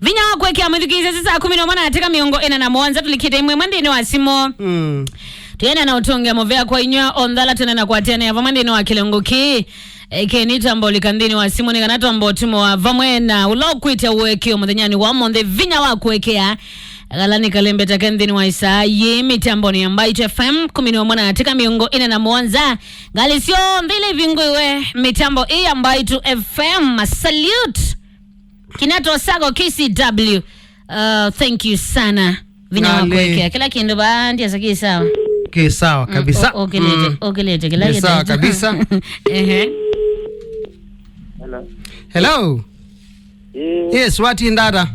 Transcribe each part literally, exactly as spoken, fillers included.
Vinya wa kũekea mũthikĩĩsya, saa kũmi na ũmwe na ndatĩka mĩongo ĩna na mũonza, tũlikĩte ĩmwe ĩmwe nthĩnĩ wa simũ. Mm. Tũyenda na ũtũngĩa mũvea kwa inyuĩ onthe ala tũnena kũatĩanĩa vamwe nthĩnĩ wa kĩlungu kĩĩ. E, keni twamba ũlika nthĩnĩ wa simũ nĩ kana twamba ũtũmĩwa vamwe na ũla ũkwĩte ũekeo mũthenyanĩ wa ũmũnthĩ. Vinya wa kũekea, kala nĩ kalembeta ke nthĩnĩ wa ĩsaa yĩĩ mĩtambonĩ ya Mbaitu F M kũmi na ũmwe na ndatĩka mĩongo ĩna na mũonza. Ngalĩ syonthe ila ivingũiwe mĩtambo ĩĩ ya Mbaitu F M. Salute! Kinato Sago K C W. Uh, thank you sana. Vinya wa kũekea. Kĩla kĩndũ vaa ndiasa kĩ sawa. Kĩ sawa kabisa. Mm, o-, okĩlĩte, mm, okĩlĩte, kĩla kĩndũ sawa kabisa. Ehe. Hello. Hello. Ĩĩ. Yes, watinda ata?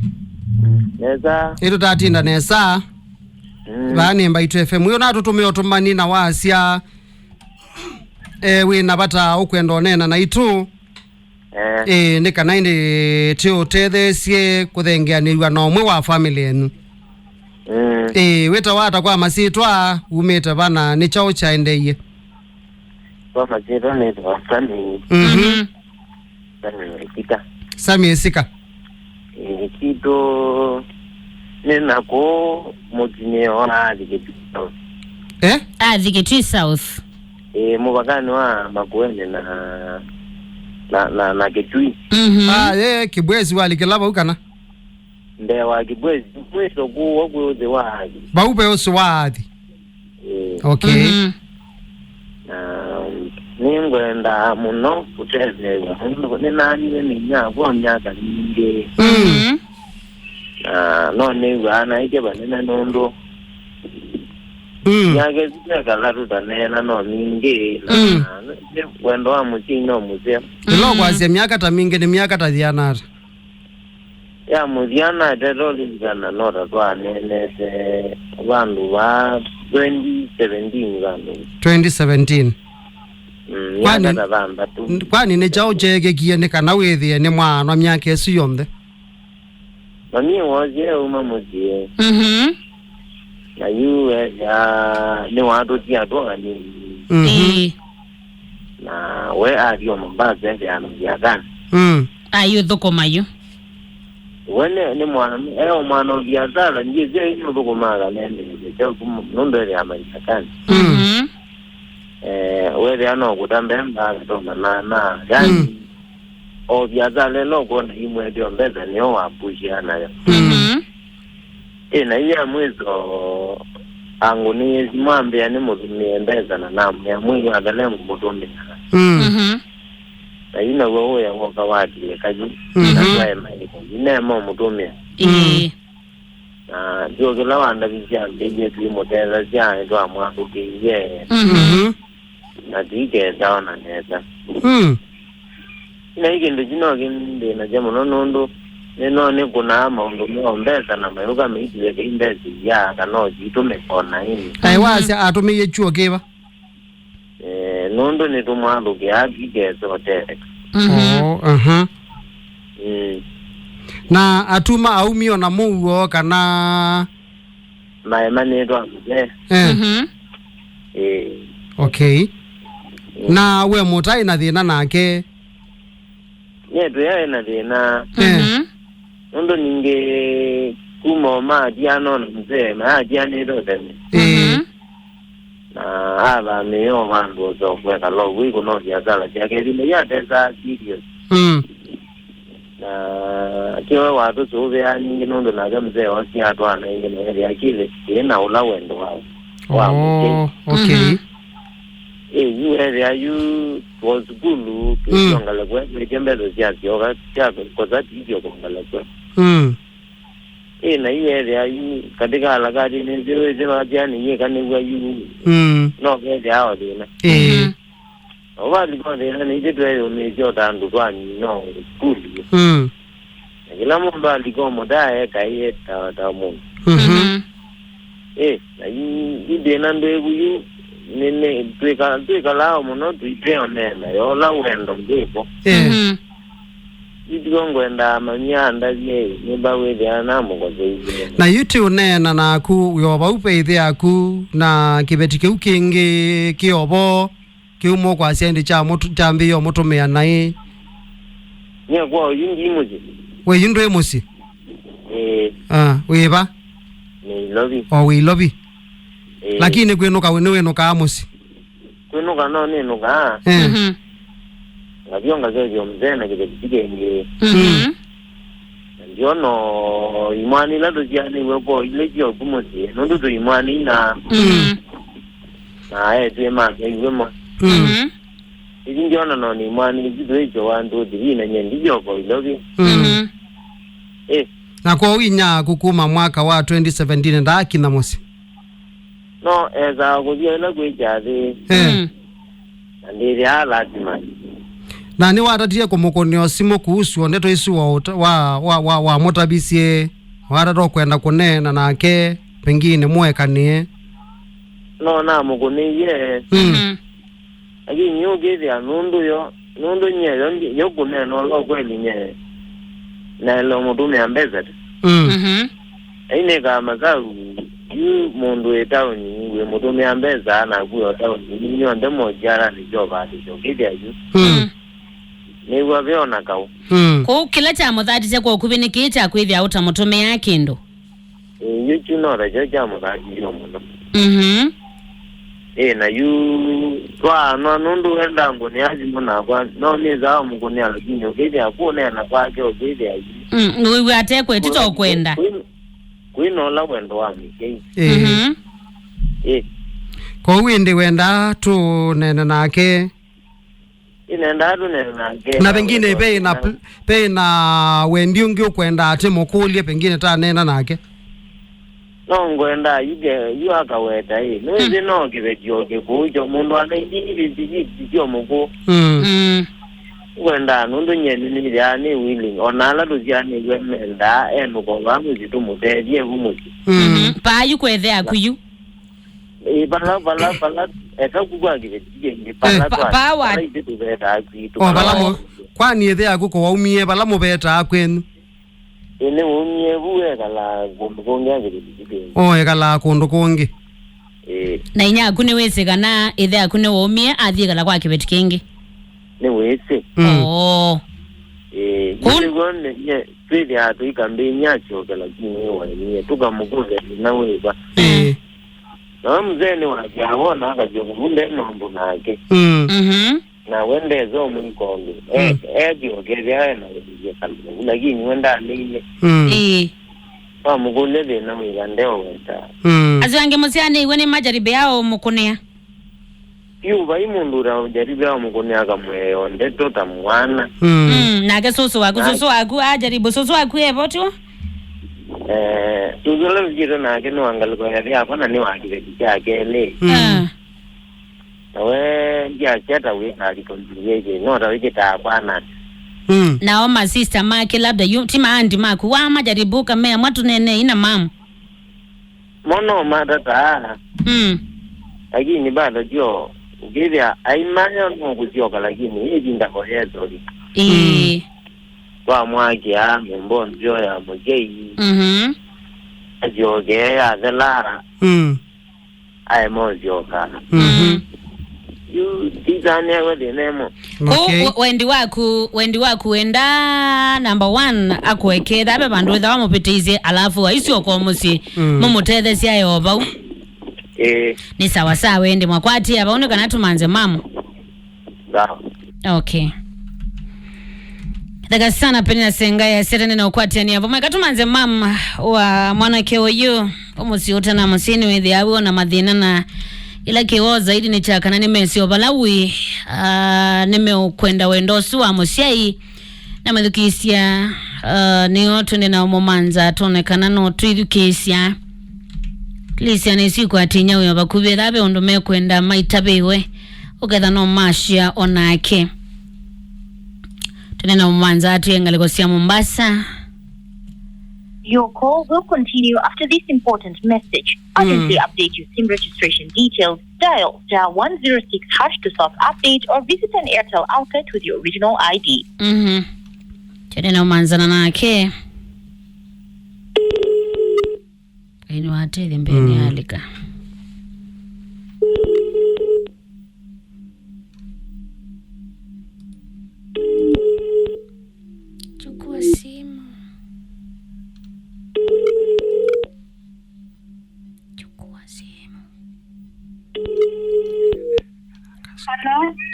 Nesa. Ĩtũ tatinda nesa. Mm. Vaa nĩ Mbaitu F M. Ũyũ natũtũmĩa ũtũmani na wasya, eh, wĩ na vata ũkwenda ũneena naitũ. Eh. Ĩĩ, nĩ kana ĩndĩ tĩũtetheesye kũthengeanĩw'a na ũmwe wa famĩlĩ yenyu. Mm. Ĩĩ, wĩtawa ata kwa masyĩtwa, umĩte va na nĩ kyaũ kyaendeeie? Kwa masyĩtwa nĩtawa Sami. Mhm. Mhm. Sami Ĩsika. Sami Ĩsika. Ĩĩ, kitũ nĩ na kũũ mũtinĩ ona athi Kĩtui South. Eh? Athi Kĩtui South. Ĩĩ, mũvakanĩ wa Makueni na, na, na, na Kĩtui. Mhm. Ah, ye, Kĩbwezi walikĩla vau kana? Mbee wa Kĩbwezi, mwĩso kũũ kwĩ ũsĩ wa athi. Vau ve ũsĩ wa athi. Ĩĩ. Okay. Mhm. Na nĩngwenda mũno kũtetheew'a, nũndũ nĩnaaniwe nĩ inyia kwa myaka mingĩ. Mm. Mhm. Na no nĩw'aa naĩkye vanene nũndũ Mm. myaka ĩsu twekala tũtaneena no mingĩ, na Mm. nĩ wendo wa mũsyai no mũseo. Ĩla Mm. ũkwasya myaka ta mingĩ nĩ myaka ta yĩana ata? Ya mũthya natete ũlilikana no ta twaneenete vandũ va twenty seventeen vandũ. Twenty seventeen. Mm, Kwani, myaka ta thanthatũ. N-, kwani nĩ kyaũ kyeekĩkie nĩ kana wĩthĩe nĩ mwaanwa myaka ĩsu yonthe? Mami woosie auma mũsyĩ. Mhm. Na yu ethĩa nĩwatũtia tũ anini. Mhm. Ĩĩ. Na we athi o Mombasa ethĩa na viasani. Mm. Ayũthũkũma yu. We nĩ, nĩ mwana, e o mwana wa biashara, ndiye zia hiyo thũkũmaga nende, nũndũ ethĩa maisha kani. Mm. Mhm. Eh, wethĩa no kũta mbemba, akatoma nana, yani, Mm. o biashara ĩla ũkwona imweteo mbesa nĩyo wapushia nayo. Mm. Mhm. Ĩ, na iya mwiso angũnĩie simũ ambĩa nĩmũtũmĩe mbesa na namwĩa mwei wa mbele ngũmũtũmĩa. Mm. Mhm. Na yu naw'o wĩa woka watiĩka yu. Mhm. Na twaema ĩko. Yu neema ũmũtũmĩa. Ĩĩ. Mm. Na ndio kĩla wandavisya ambĩie twĩmũtethasya nĩtwamwathũkĩie. Mhm. Mhm. Na tikesa ona nesa. Mm. Na ĩ kĩndũ kyu no kĩndĩnasya mũno nũndũ nĩ no nĩkũnaa maũndũ me o mbesa na mayũka maitũeka i mbesa iya kana o citũmĩka o na ĩndĩ. Kaĩ Mhm. wasya atũmĩie kyuo kĩva? Eh, nũndũ nĩtũmwathũkĩaa tikesa ũtetheka. Mhm. Oh, aha. Mm. Na atuma aumio na mũuo kana maemanĩtwe amũthee. Eh. Mhm. Ĩĩ. Okay. Mm. Na we mũtaĩ na thĩna nake? Nyie tũyaĩ na thĩna. Eh. Mhm. Nũndũ ningĩ kuma o maatiana ona mũthee, maatianĩte ũtene. Ĩĩ. Mhm. Na athamĩĩe o vandũ ũsokwe kalovu ĩkũno biasala syake. Ĩvinda yu atesaa serious. Mm. Na kĩwe watũsũvĩaa ningĩ nũndũ nake mzee osie atwaana ĩngĩ na ethĩa kĩlĩ kĩĩ na ũla wendo wa, wa mũsyai. Oh, okay. Mhm. Ĩ, yu ethĩa yu twa sukulu, Mm. tũsiongalekwe, twĩtye mbesa sya syoka, sya kosa tithyo kongalekwe. Mm. Ĩ, na yu ethĩa yu katika harakati nĩsĩ wĩsĩ vatia nĩyĩka nĩw'a yu. Mm. No kethĩa o thĩna. Ĩĩ. Mhm. Na ũvalika o thĩna nĩithyĩ tweyũmĩĩsya o ta andũ twanina o sukulu. Mm. Na kĩla mũndũ alika o mũtaa ekaĩe ta, ta mũndũ. Mhm. Mhm. Ĩ, na yu, yu thĩna ndwĩvu yu, nĩ, nĩ, twĩka-, twĩkalaa o mũno tũiteonena yo ũla wendo ndwĩvo. Ĩ. Mhm. Yu tigo ngwendaa mami andavye, nĩmba wĩthĩa namũkoseie. Na yu ti ũneena naku, wĩ o vau ve ĩthe yaku, na kĩveti kĩu kĩngĩ kĩ o vo, kĩu mũkwasya ĩndĩ kya mũtu-, kyambĩĩe ũmũtũmĩa naĩ. Nyie kwa oyu ndi mũsyĩ. We yu ndwĩ mũsyĩ? Ah, wĩva? Nĩ Ilovi. O wĩ Ilovi. Ĩĩ. Lakini kwĩnũka wĩ-, nĩwĩnũkaa mũsyĩ? Kwĩnũka no nĩnũkaa. Eh. Mhm. Ngathi ngakethĩa mzee na kĩveti kĩngĩ. Mhm. Na ndiona imwana ila tũsyaanĩw'e kwoo ilĩ syoku mũsyĩ, nũndũ tũimwana ina. Mhm. Na etwĩe masyaĩw'e mo. Mm. Mhm. Ĩsu ndiona no nĩ imwana isu twĩsyo one, two, three, na nyie ndisyoko Ilovi. Mm. Mhm. Eh. Na kwoou inyia aku kuma mwaka wa twenty seventeen ndaakinya mũsyĩ? No, esaa kũthi ĩla kwĩ kyathĩ. Eh. Mm. Na ndĩthĩaa lazima. Na nĩwatatie kũmũkũnĩa simũ kuhusu ndeto isu wa ũta-, wa, wa, wa, wamũtavisye, watata ũkwenda kũneena nake, pengine mũekanĩe? No namũkũnĩie. Mm. Mhm. Lakini ũkĩthĩa nũndũ yo, nũndũ nyie yo, yo kũneena ũla ũkweli nyie naĩle ũmũtũmĩa mbesa tu. Mm. Mhm. Ainĩkaa masavu, yu mũndũ wĩ taoni wĩmũtũmĩa mbesa, naku o taoni, nyonthe mojiaranĩ syovaatĩsya ũkĩthĩa yu. Mm. Mm. Nĩw'a ve ona kaũ. Mm. Kwoou kĩla kyamũthatisye kwa ũkuvĩ nĩ kĩĩ kya kwĩthĩa ũtamũtũmĩaa kĩndũ? Ĩĩ, yu kyu no takyo kyamũthatisye mũno. Mhm. Ĩĩ, na yu twaanwa nũndũ wenda ngũnĩa simũ nakwa, no nĩsaa ũmũkũnĩa, lakini ũkĩthĩa kũneena kwake ũkĩthĩa yu. Mm, wĩw'a ate kwĩtĩta ũkwenda. Kwĩ-, kwĩ-, kwĩna ũla wendo wa mũsyai. Ĩĩ. Mhm. Ĩĩ. Kwoou ĩndĩ wendaa tũneene nake? Ĩnendaa tũneene nake. Na pengine ve na pl-, ve na wendi ũngĩ ũkwenda atĩ mũkũlye, pengine taneena nake. No ngwenda yuke, yu akaweta ĩ. Nĩwĩsĩ no kĩveti o kĩkũũ kyo mũndũ ana indini fifty six kyo mũkũũ. Mm. Mm. Ngwenda nũndũ nyie nĩnĩthĩaa nĩ willing. Ona ala tũsyaanĩw'e mendaa enũka vaa mũsyĩ tũmũtethye vu mũsyĩ. Mm. Mhm. Paa yu kwethe aku yu. Ĩ, vala, vala, vala, eka kukwa kĩveti kĩngĩ, vala. Eh. Pa-, twa-, paa wa- vala ithe tũvetaa kwitũ. O, vala mo-, kwani ĩthe yaku kũwaumie vala mũvetaa kwenyu? Ĩ, nĩwaumie vu ekala kũndũ kũngĩ akĩveti kĩngĩ. O, ekalaa kũndũ kũngĩ. Ĩ. Na inyia aku nĩwĩsĩ kana ĩthe yaku nĩwaumie athiĩ kala kwa kĩveti kĩngĩ? Nĩwĩsĩ. Mm. Oo. Ĩ, kũu nĩw'o nĩ-, nye-, twĩthĩaa tũikambĩny'a asyoke, lakini nĩwaemie. Tũkamũkũlya thĩna wĩva. Ĩ. Mm. Na we mzee nĩwasyaa wona akasyoka vu nde na ũndũ nake. Mm. Mhm. Na we ndesa ũmwĩka ũndũ. E-, mm, ethĩwa ũkethĩa e na wĩthĩe kalũa vu, lakini we ndaleile. Mm. Ĩĩ. Wamũkũlya thĩna wĩva ndeũweta. Mm. Asu angĩ mũsyaanĩw'e nĩ majaribĩaa ũmũkũnĩa. Yu vai mũndũ ũtaũjaribia ũmũkũnĩa akamwĩa ndeto ta mwana. Mm. Mm, nake sũsũ waku, na- sũsũ waku ajaribu, sũsũ waku evo tu? Eh, sũsũ ũla tũthiĩtwe nake nĩ wa ngalĩko ya thĩ yakwa na nĩ wa kĩveti kya kelĩ. Mm. Ah. Na we ndiasya ta wĩkaa reconciliation, no ta wĩkĩtaa kwana. Mm. Nao masista make labda yu, ti maandi maku, wa majaribu kamea mwatũneenei na mamu. Mo no matataa. Mm. Lakini bado tyo, ũkĩthĩa aimanya no kũsyoka, lakini ĩvinda ko yethori. Ĩĩ. Mm. Twamwakĩa nyũmba nzeo ya mũsyai. Mhm. Asyoke yathela. Mm. Aema ũsyoka. Mhm. Mm. Yu titanĩawe thĩna ĩmwe. Kũu, okay, we-, wendi waku, wendi waku wenda number one akũeketha ve vandũ wĩthawa mũpĩtĩisye, alafu aisyoka mũsyĩ, mm, mũmũtethesya e o vau. Ĩĩ. Nĩ sawa sawa, wendi mwakwatia vau nĩ kana tũmanze mamu. Sawa. Okay. Thaka sana Penina Senga ya sete nena ũkwatania vamwe. Katumanze mam wa mwanake ũyũ, ũmũsyĩ ũtana mũsyĩ nĩwĩthĩawa wĩ ona mathĩna na ĩla kĩwoo zaidi nĩ kya kana nĩmesĩ o vala wĩ, ah, nĩmeũkwenda wendo ũsu wa mũsyai na methukĩĩsya, ah, nĩo twende nao mũmanza tũone kana no twĩthukĩĩsya. Lisia nĩsikwatinya wĩ o vakuvĩ, ĩtha ve ũndũ mekwenda maitavĩwe, ũketha no mashia o nake. Tũnena mũmanza atwĩe ngalĩko sya Mombasa. Your call will continue after this important message. Urgently, mm, update your SIM registration details. Dial star one zero six hash to self-update or visit an Airtel outlet with your original I D. Mhm. Tũnena mũmanzana nake. Ngai nĩwatethya mbee, mm, nĩalika. Chukua simu.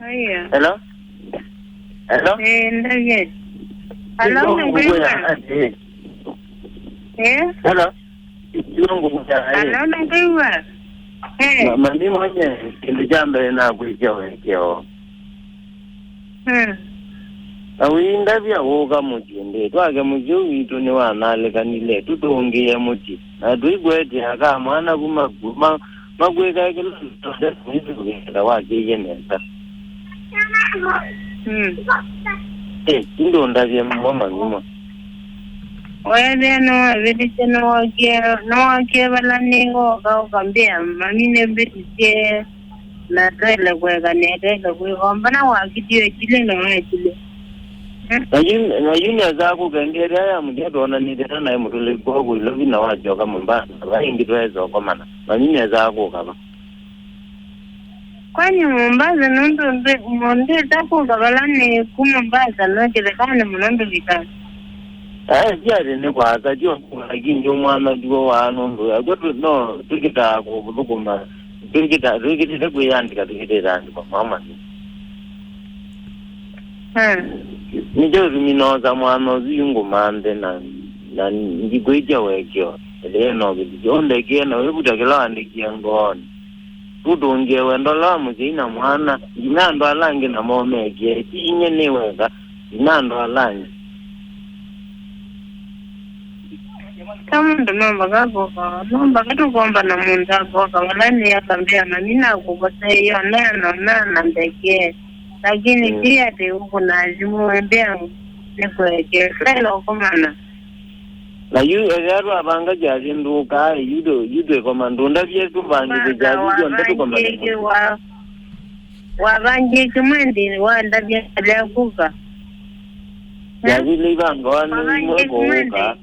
Aya. Hello? Hello? Eh, ndavye. Hello, nĩngwĩw'a. Eh? Hello? Nĩngwĩw'a. Eh. Mami mwenye, kĩndũ kya mbee nakwĩkĩa ũekeo. Hmm. Na wĩindavya ũka mũsyĩ ndĩ. Twake mũsyĩ ũũ witũ nĩwanalĩkanile, tũtũngĩĩe mũsyĩ. Na tũikwetea ka mwana kuma ku, ma, makwĩka kĩla ndote kũitũkĩta wakĩie nesa. Hmm. Eh, tindũndavye mo manyuma. Weethĩa nĩwavĩtĩsye, nĩwookie, nĩwookie vala nĩwoka ũkambĩa, mami nĩmbĩtĩsye. Na twaĩle kũeka nĩetaĩle kwĩkomba na wakitio ekilĩ na waekilĩ. Na yu, na yu nĩesaa kũka ĩndĩ ĩla ya mũthya twonanĩte na naĩ mũtũlĩku kwa kũilovi na wasyoka Mombasa, vai ĩngĩ twaĩsa ũkomana. Na yu nĩesaa kũka va? Kwani Mombasa nũndũ ndwĩ-, mũndũ ĩta kũka vala nĩ ku Mombasa no kĩthekanĩ mũno ndũvika? Eh, si atĩ nĩ kwasa, tyo kũka, lakini ndio mwana ndio wa nũndũ. Akw'o tu, no, tũkĩtaa kũthũkũma. Twĩkĩta-, twĩkĩtĩte kwĩyandĩka, twĩkĩtĩte andĩko mama nĩ. Eh. Nĩkyo ũthiminosa mwana ũsu yu ngũmanthe na, na ndikwĩtya wekeo. Ĩlĩe no kĩtu kĩũndekĩe na wĩvuta kĩla wandĩkie ngoonĩ. Tũtũngĩe wendo ũla wa mũsyai na mwana, nginya andũ ala angĩ namo mekie, ti inyie nĩ weka, nginya andũ ala angĩ. Ka mũndũ no mbaka kũka, no mbaka tũkomba na mũndũ akoka, wala nĩ akambĩa, mami nakũkoseie, ona, ona, ona na ndekee. Lakini mm, ti atĩ ũkũna simũ wĩmbĩa nĩkwekee. Fela ũkomana. Na yu, ethĩa twavanga kyathĩ ndũkaa, yu ndũ-, yu twĩkoma ndũndavye tũvangĩte kyathĩ kyonthe tũkomane. Kwanza wavangie kĩ-, wa-, wavangie kĩmwe ndĩ, wandavya lea kuka. Kyathĩ ile ivangawa nĩ imwe kũũka.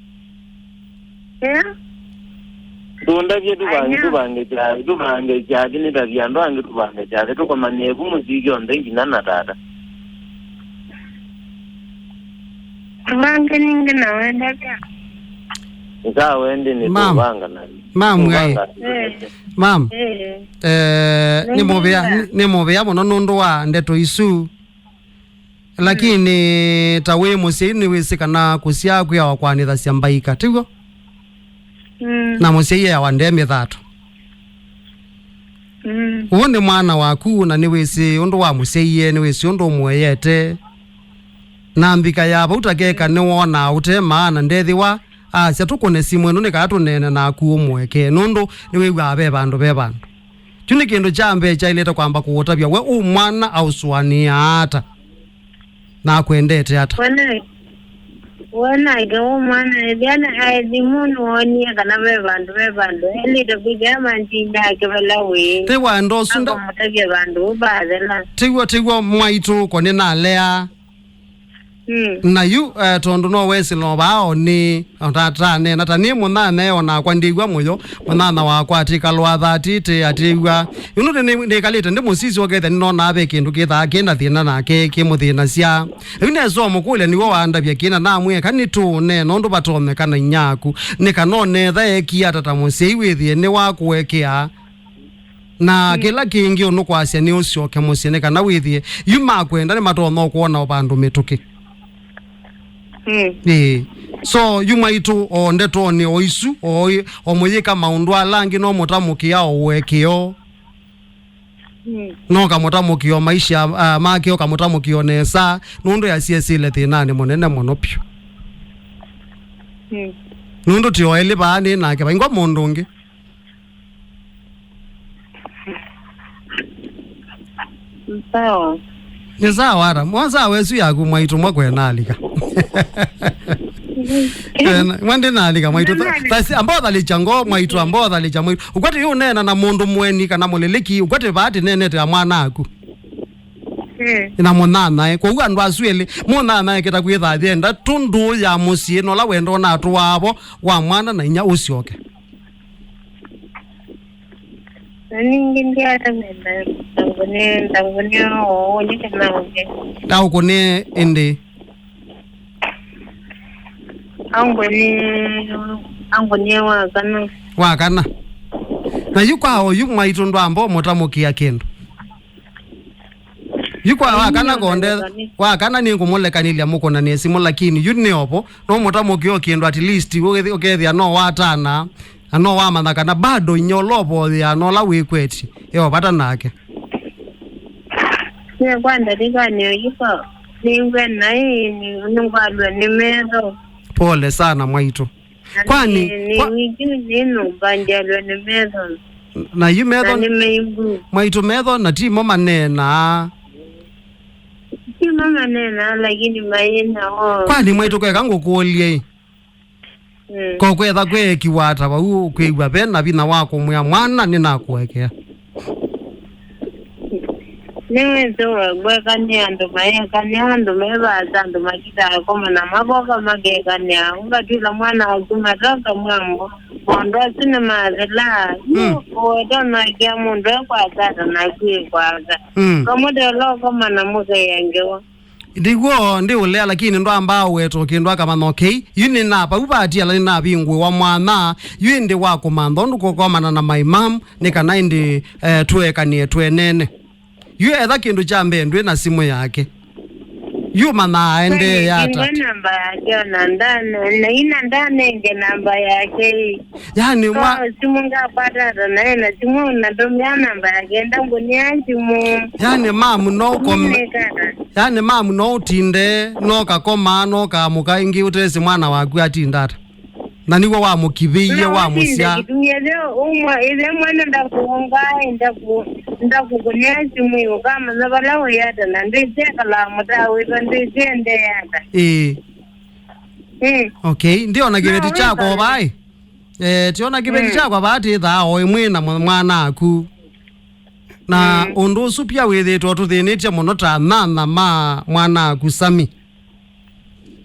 Eh? Tũndavye tũvange, anya, tũvange kyathĩ, tũvange kyathĩ, nĩtavye andũ angĩ tũvange kyathĩ, tũkomanie vu mũsyĩ kyonthe nginya na tata. Tũvange ningĩ na wendavya. Nĩkaa wendi nĩ ma'am, tũvanga na ma'am, tũvanga ai. Eh. Ma'am. Eh. Eh, nĩ mũvea, nĩ mũvea mũno nũndũ wa ndeto isu. Lakini ta wĩ mũsyai nĩwĩsĩ kana kũsyaa kwĩawa kwanĩthasya mbaika, tiw'o? Mm. Na mũsyai eawa ndee mĩthato. Mm. Ũũ nĩ mwana waku, na nĩwĩsĩ ũndũ wamũsyaie, nĩwĩsĩ ũndũ ũmũeete. Na mbika ya vau ta keka nĩwonaa ũte maana ndethĩwa asya tũkũne simũ ĩno nĩ kana tũneene naku ũmũekee, nũndũ nĩwĩw'aa ve vandũ ve vandũ. Kyu nĩ kĩndũ kya mbee kyaĩlĩte kwamba kũũtavya we ũ mwana aũsũanĩaa ata na akwendete ata. Wona, wonake ũ mwana ethĩana aĩ thimũ nĩwonie kana ve vandũ, ve vandũ elĩte kwĩthĩa manzinda ake vala wĩ. Tĩwa ndo ũsu nda- akamũtavya vandũ ũvathela. Tĩw'o, tĩw'o mwaitũ ko nĩnalea. Mm. Na yu, eh, tondũ no wesĩla o vaa o nĩ, o ta, ta nena, ta nĩ mũnyanyae o nakwa ndĩw'a mũyo, mũnyanya wakwa atĩkalwa athatĩte atĩw'a. Yu nũndũ nĩ, nĩkalĩte ndĩ mũsisi ũkethĩa nĩnonaa ve kĩndũ kĩthaa kĩna thĩna nake kĩmũthĩnasya. Yu nesa ũmũkũlya nĩw'o wandavya kĩna namwĩa, "Eka nĩtũũne nũndũ vatonyeka na inyia aku." Nĩ kana onetha ekie ata ta mũsyai wĩthĩe nĩwakũekea. Na mm, kĩla kĩngĩ ũnũkwasya nĩ ũsyoke mũsyĩ nĩ kana wĩthĩe yu makwenda nĩmatonya ũkwona o vandũ mĩtũkĩ. Mm. Ĩĩ. So yu mwaitũ o ndetonĩ o isu o, o mũyĩka maũndũ ala angĩ no mũtamũkĩa o ũekeo. Mm. No kamũtamũkĩa o maisha, ah, make o kamũtamũkĩa o nesa nũndũ yasiesĩle thĩnanĩ mũnene mũno pyũ. Mm. Nũndũ ti o elĩ vaa nĩ nake vaingwa mũndũ ũngĩ. Sawa. Nĩ sawa ata? Mwa sawa ĩsu yaku mwaitũ mwa kwenalika. Kwena, mwa ndinalika mwaitũ. Tha-, thasi, amba ũthalĩkya ngoo mwaitũ, amba ũthalĩkya mwaitũ. Ũkwati yu ũneena na mũndũ mũeni kana mũlĩlĩki, ũkwati vaati nenete ya mwana aku. Mm. Na mũnyanyae. Kwoou andũ asu elĩ, mũnyanyae kĩta kwĩtha yenda tũndũ ya mũsyĩ, nola wenda ũnatũaavo wa mwana na inya ũsyoke. Na ningĩ ndiatamenda ndangũnĩ, ndangũnĩ ũũ nĩ kana ũke. Ndaũkũnĩ ĩndĩ. Angũnĩ, angũnĩ wa kana. Wa kana. Na yu kwa oyu mwaitũ ndwamba ũmũtamũkĩa kĩndũ. Yu kwa wa kana konde, wa kana nĩngũmũlekanĩlya mũkũnanĩe simũ, lakini yu nĩ ovo, no mũtamũkĩo kĩndũ at least, ũkethĩa no watana, na no wamanya kana bado inya ũla ũvoyea na ũla wĩkwetye, e o vata nake. Nĩ kwa ndalikanĩo yu kwa, nĩngwe naĩ, nĩ, nĩngwalwe nĩ metho. Pole sana mwaitũ. Kwani, nĩ, nĩ kwa- wiki nĩ nyũmba njalwe nĩ metho. Na yu metho, na nĩ maivu. Mwaitũ metho na ti mo maneenaa. Ti mo maneenaa, lakini mayĩna o. Kwani mwaitũ kweka ngũkũlye ĩ? Mm. Ko kwetha kweekiwa ata vau kwĩw'a ve na vinya wa kũmwĩa mwana nĩnakũekea? Nĩwĩsĩ we, ngwekany'a andũ mayekany'a, andũ me vaasa, andũ makitaa kũmana makoka makekany'a, ũkatw'ĩka mwana waku matoka mwambo, maũndũ asu nĩmathela. Mm. Yu ũweta ũnakĩa mũndũ e kwasata naku ĩ kwasa. Mm. Kamũte ũla ũkomana mũkea ngewa. Ndĩw'o ndĩũlea, lakini ndwambaa ũweta o kĩndũ akamanya, okay, yu nĩna vau vaatiala nĩnavingũĩwa mwana, yu ĩndĩ wa kũmantha ũndũ kũkomana na my mom, nĩ kana ĩndĩ, eh, tũekanĩe twenene. Yu etha kĩndũ kya mbee ndwĩ na simũ yake. Yu manyaa aendee ata? Namba yake ona ndane, na ina ndanenge namba yake. Yaani mwa- Kwa simu ngakwata ata na ena simu natumia namba yake, ndangũnia simu. Yaani mamu no ũkome. Nĩkata. Yaani mamu no ũtinde, no kakoma, no kaamũka ĩngĩ ũtesĩ mwana waku atinda ata. Na nĩw'o wamũkivĩie, wamũsya. Kĩtumia kyo umwe, ithe mwana ndakũnga, ndaku-, ndakũkũnĩa simu ũkamanya vala ũyata na ndĩsye kala mũtaa wĩva ndĩsye ndeyata. Ĩĩ. Mm. Okay, ndiona kĩveti kyakwa vai. Eh, tiona kĩveti kyakwa vaa tĩthaa o ĩmwe na mwa-, mwana aku. Na ũndũ ũsu pia wĩthĩĩtwe ũtũthĩnĩtye mũno ta nyanya ma mwana aku Sami.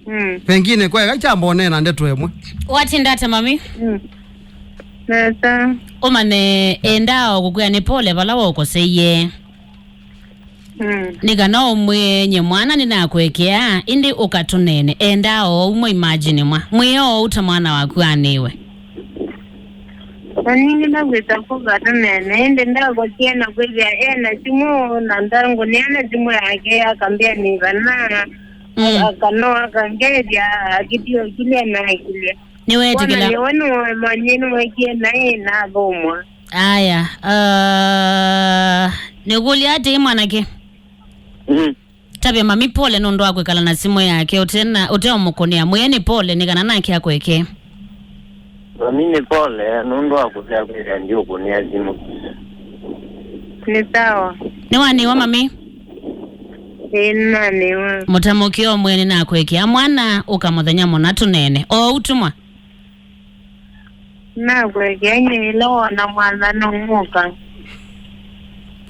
Mm. Pengine kweka kyambonena ndeto ĩmwe. Watinda ata mami? Mm. Nesa. Ũmanye endaa o kũkwĩa nĩ pole vala waũkoseie. Mm. Nĩ kana ũmwĩe, "Nye mwana nĩnakwekea, ĩndĩ ũka tũneene." Endaa o ũu mwa imagine mwa. Mwĩe o ũu ta mwana waku anĩwe. Na ningĩ ndagwĩta kũva tũneene, ĩndĩ ndakotie na kwĩthĩa e na simũ, na ndangũnĩa na simũ yake, akambĩa nĩ vana, mm, akanoa, akangethya, akĩtio kĩlya na akĩlya. Nĩweetĩkĩla. Wona nĩwe nĩwamanyie nĩwekie naĩ nathũmwa. Aya, uh, nĩkũlya atĩĩ mwanake? Mm. Tavya mami pole nũndũ wa kwĩkala na simũ yake ũte na, ũteũmũkũnĩa. Mwĩe nĩ pole nĩ kana nake akwekee. Mami nĩ pole nũndũ wa kũsea kwĩthĩa ndiũkũnĩa simũ. Nĩ sawa. Nĩwanĩwa mami? Ĩĩ, nĩnanĩwa. Mũtamũkĩo mwene nakwekea mwana ũka mũthenya mũna tũneene. O ũu tũmwa? Nakwekea nye ĩla wona mwathani ũmũka.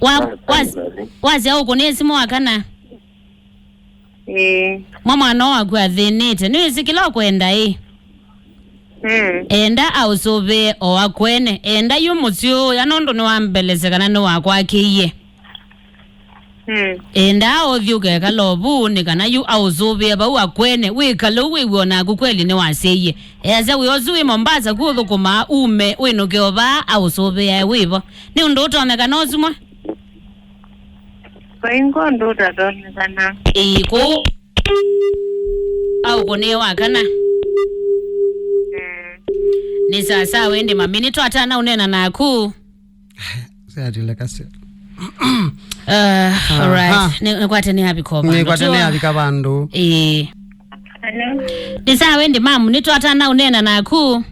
Wa-, was-, wasya ũkũnĩe simũ wa kana? Ĩĩ. Mwa mwana waku athĩnĩte. Nĩwĩsĩ kĩla ũkwenda ĩ? Mm. Enda aũsũvĩe o akwene. Enda yu mũsyĩ ũya nũndũ nĩwambelesya kana nĩwakwakĩie. Mm. Enda ũthi ũkekala o vu nĩ kana yu aũsũvĩe vau akwene. Wĩkale ũu wĩw'e o naku kweli nĩwasyaie. Easya wĩ ũsu wĩ Mombasa ku ũthũkũmaa ume wĩnũke o vaa aũsũvĩae wĩvo. Nĩ ũndũ ũtonyekana ũsu mwa? Vai ngũndũ ũtatonyekana. Ĩĩ, kũu aũkũnĩe wa kana. Mm. Nĩ sawa sawa ĩndĩ mami, nĩtwatana ũneena naku. Siatileka sia. Uh, alright. Aha. Nĩ, nĩkwate nĩ avika vandũ. Nĩkwate nĩ avika vandũ. Ĩĩ. Hello. Nĩ sawa ĩndĩ mamu, nĩtwatana ũneena naku.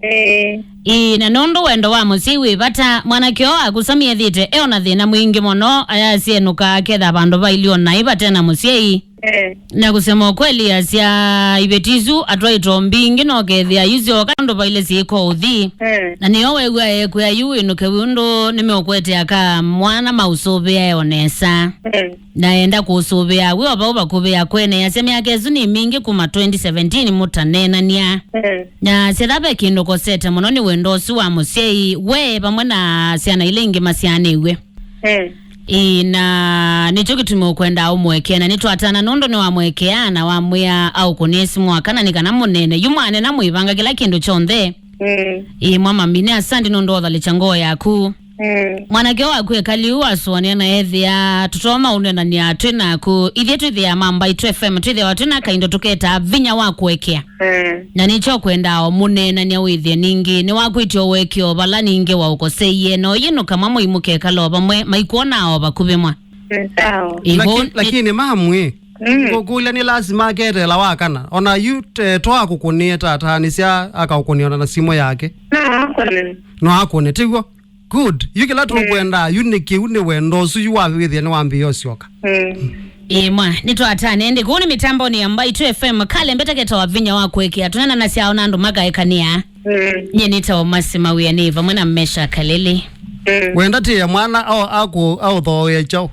Eh. Ĩĩ, na nũndũ wendo wa mũsyai wĩ vata, mwanake ũũ akusamie thĩte eona thĩna mwingĩ mũno, ayasyenũka aketha vandũ vailye o naĩ vate na mũsyai. Eh. Na kusema ukweli, asya iveti isu atwaitwe mbingĩ no kethĩa yu syoka nũndũ vaile syĩko ũthi. Eh. Na nĩyo wew'a ekwĩa yu wĩnũke wĩ ũndũ nĩmeũkwetea ka mwana maũsũvĩae o nesa. Eh. Na enda kũsũvĩa wĩ o vau vakuvĩ akwene. Asya myaka ĩsu nĩ mingĩ kuma twenty seventeen mũtaneenania. Eh. Na syetha ve kĩndũ kosete mũno nĩ wendo ũsu wa mũsyai we vamwe na syana ila ingĩ masyaanĩw'e. Eh. Ĩĩ, na nĩkyo kĩtumi ũkwenda ũmũekee, na nĩtwatana nũndũ nĩwamũekea na wamwĩa aũkũnĩe simũ wa kana nĩ kana mũneene. Yu mwanena mwĩvanga kĩla kĩndũ kyonthe. Mm. Ĩĩ, mwa mami, nĩ asandi nũndũ wa ũthalĩkya ngoo yaku. Mm. Mwanake waku ekali ũu asũanĩa na ethĩa tũtonya ũnenanĩa twĩ naku. Ithyĩ twĩthĩaa ma Mbaitũ F M, twĩthĩawa twĩ na kaindo tũketaa vinya wa kũekea. Mm. Na nĩkyo kwendaa o mũneenany'a wĩthĩe ningĩ nĩwakwĩtye ũwekeo vala ningĩ waũkoseie, na ũyĩnũka mamwe imũkekala o vamwe maikwonaa o vakuvĩ mwa. Nĩ sawa. Ĩvo lakini, nĩ- lakini mamwe, mm, ngũkũlya nĩ lasima aketeela wa kana? Ona yu te- to akũkũnĩe tata, nĩsya akaũkũnĩa ona na simũ yake. No akũne. No akũne, tiguo? Good. Yu kĩla tũkwenda, yu nĩ kĩu nĩ wendo ũsu yu wawĩthĩa nĩ wambĩĩa ũsyoka. Mm. Ĩĩ mwa, nĩtwatane ĩndĩ kũu nĩ mĩtambonĩ ya Mbaitũ F M, kalembeta ketawa vinya wa kũekea, tũnenanasya ona andũ makaekanĩa. Mm. Nyie nĩtawa Mercy Mawĩa nĩ vamwe na Mesha Kalili. Mm. Wenda tĩĩa mwana ao aku aũthooe kyaũ?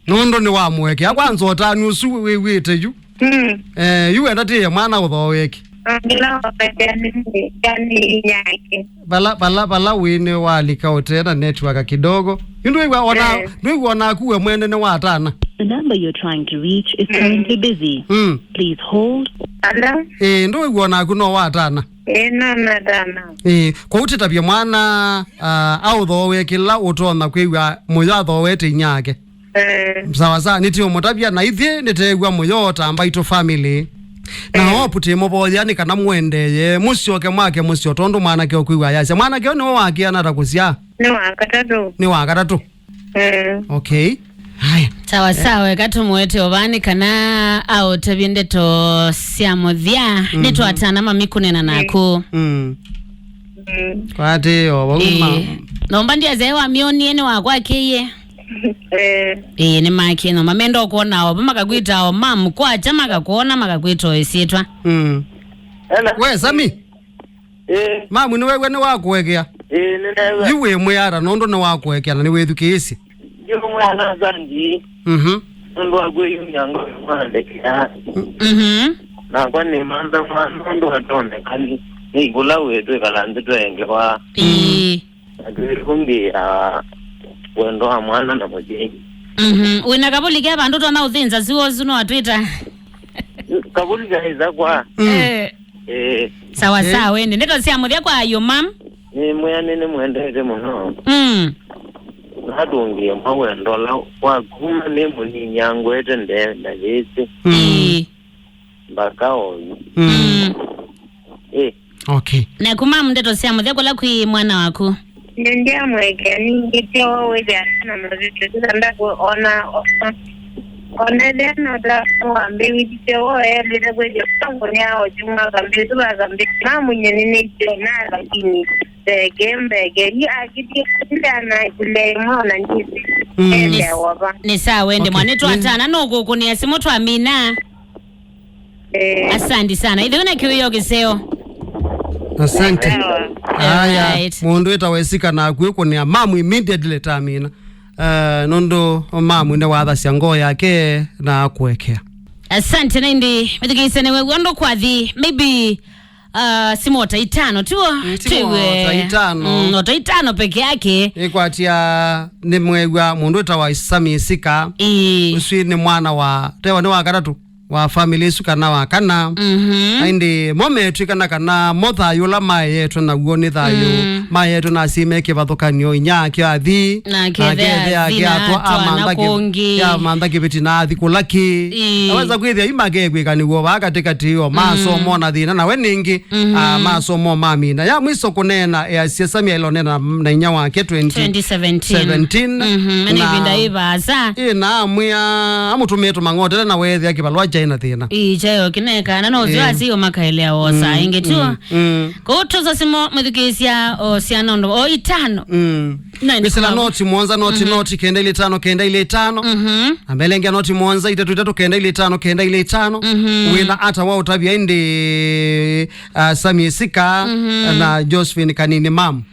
Nũndũ nĩwamũekea kwanza ũtanu ũsu wĩw'ĩte yu. Mm. Eh, yu wenda tĩĩa mwana ũthooeke. Angĩla wakati yani yani yake. Vala, vala, vala wĩ nĩ walika ũtee na network kidogo. Yu ndwĩw'a ona, eh, ndwĩw'a ona aku we mwene nĩ watana. The number you're trying to reach is currently busy. Mm. Please hold. Hello? Eh, ndwĩw'a ona aku no watana. Eh, no natana. Eh, kwa ũtĩtavya mwana, ah, aũthooe kĩla ũtonya kwĩw'a mũyo athooete inyake. Eh. Sawa sawa, nĩtĩũmũtavya na ithyĩ nĩteew'a mũyo ta mbaitũ family. Na eh, Hope tĩmũvoya nĩ kana mũendee, mũsyoke mwake mũsyo tondũ mwanake ũkwĩw'a yasya. Mwanake ũyũ nĩwe wa kĩana ta kũsyaa? Nĩ wa katatũ. Nĩ wa katatũ. Eh. Okay. Haya. Sawa sawa, eka tũmũete ovani kana aũtavye ndeto sya mũthya. Mhm. Nĩtwatana mami kũneena naku. Mm. Mm. Kwatĩ o vau ma. Eh. Nomba ndiazee wamyonie nĩ wakwakĩie. Eh. Ĩĩ, nĩmakie no mamenda ũkwona o makakwĩta o mam kwakya makakwona makakwĩta o ĩsyĩtwa. Mm. Hello. We Sami. Eh. Mamu nĩwew'a nĩwakũekea. Eh, nĩnew'a. Yu wĩ mwĩata nũndũ nĩwakũekea na nĩwĩthukĩĩsye. Yu mwĩana Sandi. Mhm. Nũndũ wa kwĩyumya ngoo mwandĩkĩa. Mhm. Nakwa nĩmantha mwana nũndũ atonekani. Nĩ kũla wĩtwĩkala nthĩ twengewa. Ĩĩ. Na twĩkũngĩa wendo wa mwana na mũsyai. Mhm. Wĩna kavũli ke vandũ twana ũthĩnza siwosu no atwĩta. Kavũli kaĩsa kwa. Mm. Eh. Eh. Sawa eh, sawa, ĩndĩ ndeto sya mũthya kwa ayo mam. Nĩ mwĩani nĩmwendete mũno. Mm. Natũngĩe mawendo la wa kuma nĩ mũnini angwete ndee na yĩsĩ. Mm. Ĩĩ. Mpaka oyu. Mm. Mm. Eh. Okay. Na kuma ndeto sya mũthya kũla kwĩ mwana waku. Nĩndyamwekea ningĩ tyo wĩthĩa na mavĩtyo tũkanda ona ona ethĩa nota wambĩwĩthisye woelĩte kwĩthĩa kwangu nĩ aoju mwaka mbĩtu vakambĩ mamunye nĩnĩtyo na lakini mbeke mbeke yu akithie ndana kule mwana nĩsĩ. Mm. Nĩ ende wova. Nĩ sawa ĩndĩ okay, mwana twatana no kũkũnĩa simũ twamina. Eh. Asante sana. Ithe una kiwio kiseo. Asante. Sawa. Aya, alright. Mũndũ ĩtawa Esika na akwĩkũnĩa mamu immediately tamina. Eh, nũndũ mamu nĩ wathasya ngoo yake na akũekea. Asante na ĩndĩ mĩthukĩĩsya nĩwe w'o ndũ kwathi maybe uh, simota itano tuo. Mm, simota itano. Mm, ota itano peke yake. Ĩkwatya nĩ mwew'a mũndũ ĩtawa Sami Esika. Ĩĩ. Ũsu nĩ mwana wa tewa nĩ wa katatũ wa family ĩsu kana wa kana. Mhm. Na ĩndĩ mo metw'ĩkana kana mo thayũ ũla maeyetwe naw'o nĩ thayũ. Mm. Maeyetwe na asyai me kĩvathũkany'o inya ake athi. Na akethea athi na atwa amantha kũngĩ. Amantha kĩveti na athi kũla kĩ. Ĩĩ. Naweza kwĩthĩa imakekwĩka nĩw'o vaa katĩkatĩ o masomo na thĩna nawe ningĩ. Mhm. Ah, masomo mamina. Ya mwiso kũneena easya Sami ailonena na inya wake twenty seventeen. Twenty seventeen. Mhm, na ĩvinda ĩ vaasa. Ĩ na amwĩa amũtũmĩe tũmang'otele na weethĩa kĩvalũa kyaĩ na thĩna. Ii, kyayo kĩnekana na ũsyo eh, asio makaelea wosa mm, ĩngĩ tuo. Mm, mm. Kũu tũsa simo mwĩthukĩĩsya o syana ũndũ o itano. Mm. Wĩsĩla noti mũonza noti mhm, noti kenda ilĩ tano kenda ilĩ itano. Mhm. Ambelengea noti mũonza itatũ itatũ kenda ilĩ tano kenda ilĩ itano. Mhm. Wĩna ata wa ũtavya ĩndĩ uh, Sami Esika mhm, na Josephine Kanini mam.